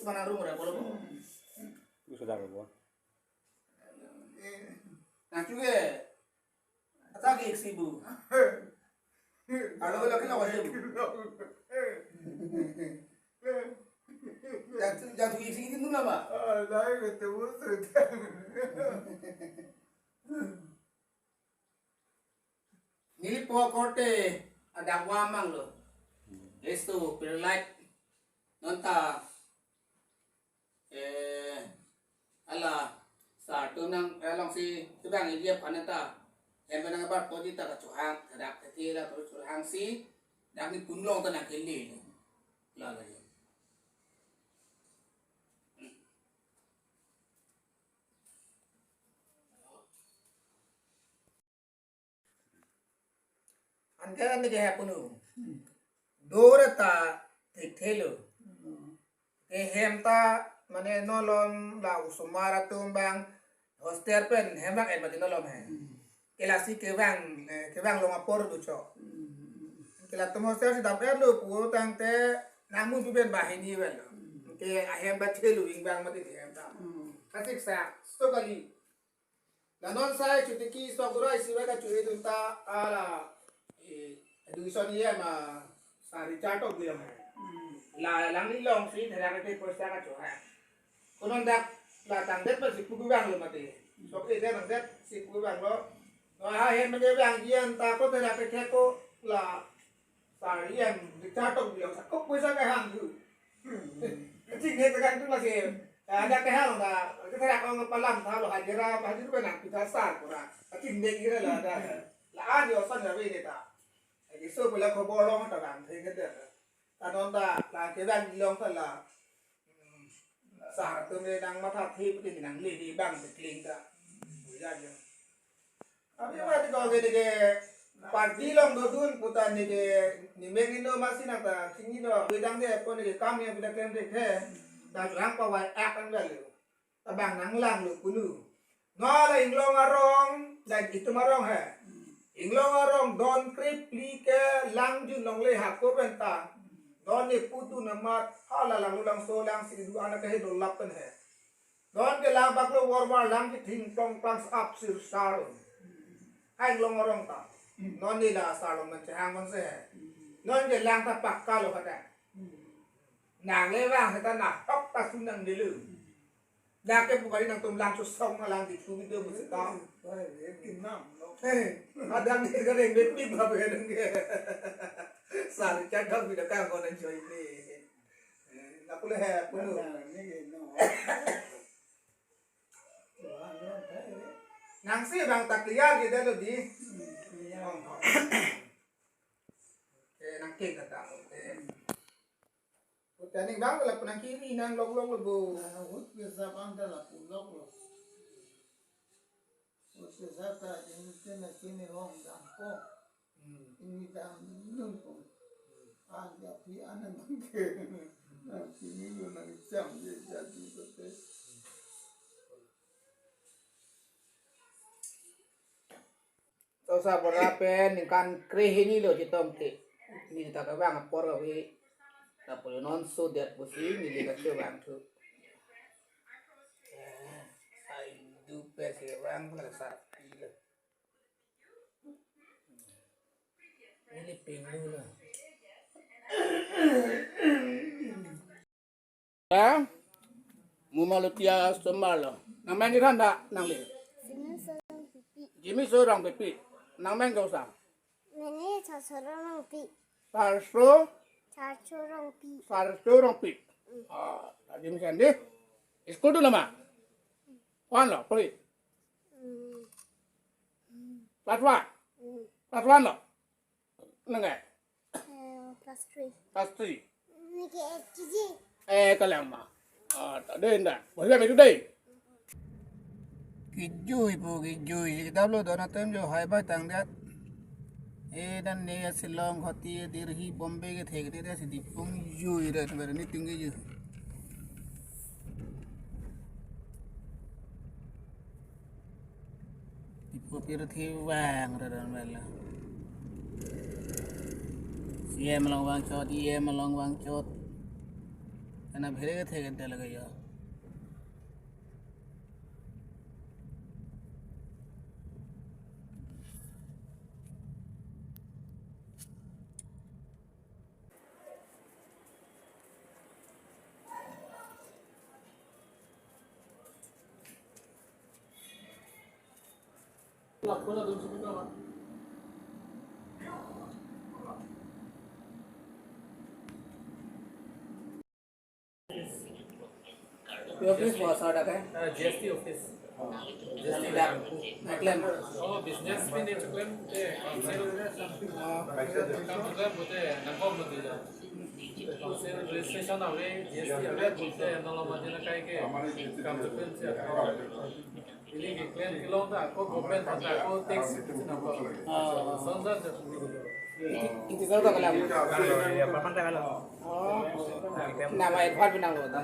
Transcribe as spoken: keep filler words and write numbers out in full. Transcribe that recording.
Mana room re, bolo. Gusto daw ko. Nangchuge. Ata ke iksi bu. Alo lo kilo wajib. Jatu jatu iksi itu nuna ba? Neli po korte adang wamang lo. Esto perlait nonta, eh, ala sar atum nang alongsi kevang iliap anata. Em nang bar podi ta kachohang, kadak kethela to chohangsi, dang ni punlong ta nang kele. La la. Anke neke hepunu. Dore ta thekthelo. Ke hem ta mane nolom la osomar atum bang hostel pen hem bang en mati nolom he. Ke lasi kevang, eh, kevang long apor do cho. Ke latum hostel si dam erlo pu tangte namun pi pen banghini vel lo. Ke ahem ba thelo ving bang mati hem ta. Kasik sa, so kali. La non sai chotiki sok durai siwa kachuri dunta ala, eh, education iyem a sar Richard Tokbi long. La langli longsi therak te poisa kachohang. Konon dak la tangdet pa si pu kevang lo mati. Sok e tangdet si pu kevang lo. Wah, hem mene vangji anta ko therak te ko la sar iyem Richard Tokbi long sa ko poisa kehang tu. Kachingnek kehang tu lasi. Ada kehang ta, ketherak ong palam tha lo hajira, hajira benang pita sar pura. Kachingnek kira la ada. La ajo san la vene ta. Lagi so pula khobor long ta bang thengke ta. Kanon ta la kevang long ta la. Sar atum le nang matha thip ti nang le di bang te kling ta. Buya jo. Abi mati ko ke ke party long dodun puta neke nimek indo masi nang ta sini do bidang de ko neke kam yang bidang klem de the. Ta juang pawai akan lalu. Tabang nang lang lo kunu. Nala Inglong arong, dan itum arong he. Inglong arong don krip li ke lang jun long le hako penta. Don ne putu namat hala lang lulang so lang si du anak ke do lap pen he. Don ke lang baklo war war lang ke thing tong tang ap sir sar. Hai Inglong arong ta. Non ni la sar long man chehang man se he. Non ke lang ta pakka lo kata. Nang le vang he ta na tok ta sun nang delu. Dak ke bukan nangtum lang chusong na lang di tu video musik ta. Bai, ye kinam lo. He, adam ni ka reng bek bik ba be nang ke. Sar cakap bida kang ko nang join ni. Na pule he pulu. Ada ni ke no. Nang si bang tak liar gitu lo di. Hmm, iya. Eh, nang king kata. Eh. Udah ning bang la penang kiri nang lok lok lo bo. Nah, hut biasa bang dah la pulok lo. Hut biasa ta ini kena sini hong dangko. Hmm. Ini dang nung ko. Ada pi anak bangke. Nah, sini lo nang jam dia jadi betul. Tosa bora pen ningkan krehini lo chetong ke. Neli ta kevang apor kave. Lapu non so det pusi neli kachevang thu. Eh, sai du pe kevang la sa pi lo. Neli pinglu lo. Ya, Muma Lutia Somar lo. Nang men di than ta nangli? Jimmy Sorong Pipi. Jimmy Sorong Pipi. Nang men kosa? Mene Charcho Rongpi. Charcho? Charcho Rongpi. Charcho Rongpi. Ah, Jimmy Sandi. School tu nama? One lo, poli. Hmm. Class one? Hmm. Class one lo? Nang eh? Eh, class three. Class three. Neke K G. Eh, kalang ma. Ah, ta dei nda. Bahwa itu dei. Kijui po, kijui. Kitab lo dona tem jo hai bai tang dat. Eh, dan ne Shillong khoti Delhi Bombay ke thek de si di pung jui re ber ni ting kijui. Ipo pirthi vang reran mela. E M along vangchot, E M along vangchot. Kana bhere kethe kente lake ya. Office bosor dak ke? Ah, G S T office. G S T dak, dak klem. Oh, business pen dak klem, eh, council. Oh. Council klem pute nangkok mati ya. Council registration ave, G S T ave, pute nanglo mati na kai ke. Kam tu pen siya. Ili keklem kelong ta, ako government ta, ako tax na ko. Oh. Sonda je. Iti, iti sa ta kalam. Kalau ya, papan ta kalau. Oh. Nama advance pinanglo ta.